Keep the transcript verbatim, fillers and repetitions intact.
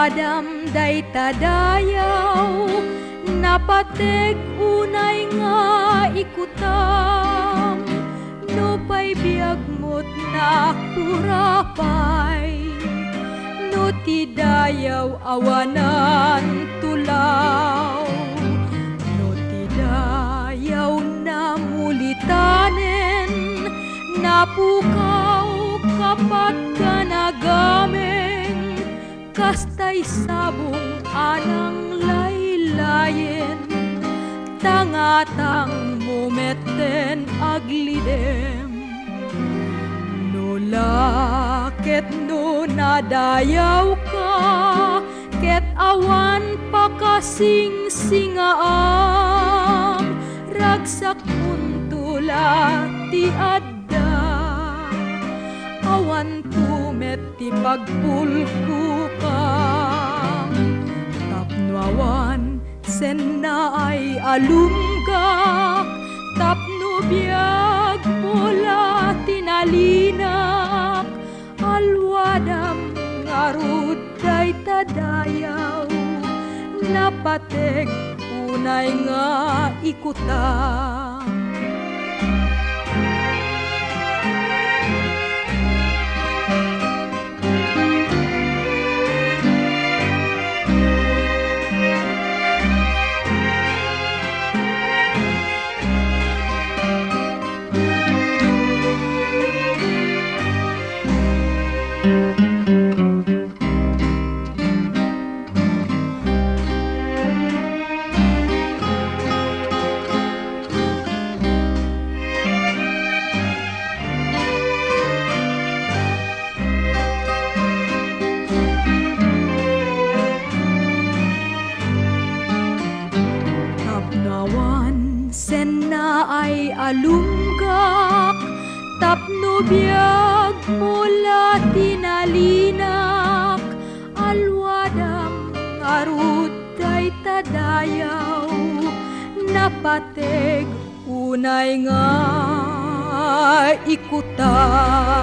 Adam dayta dayaw, napateg unay nga ikutam. Nupay biagmo ti nakpurapay, no ti dayaw awanan tulaw, no ti dayaw namulitanen, napukaw, kapat, ganagameng, kastay sabong a nanglaylayen, tangatangmo metten aglidem. No la ket no nadayawka, ket awan pakasingsingaam, ragsakmonto la ti adda. Awanto met ti pagpulkokam, tapno awan sennaay a lumgak, tapno biagmo la ti nalinak. Alwadam ngarud dayta dayaw, napateg unay nga ikutam. Tapno awan sennaay a lumgak, tapno biagmo la ti nalinak, alwadam ngarud dayta dayaw, napateg unay nga ikutam.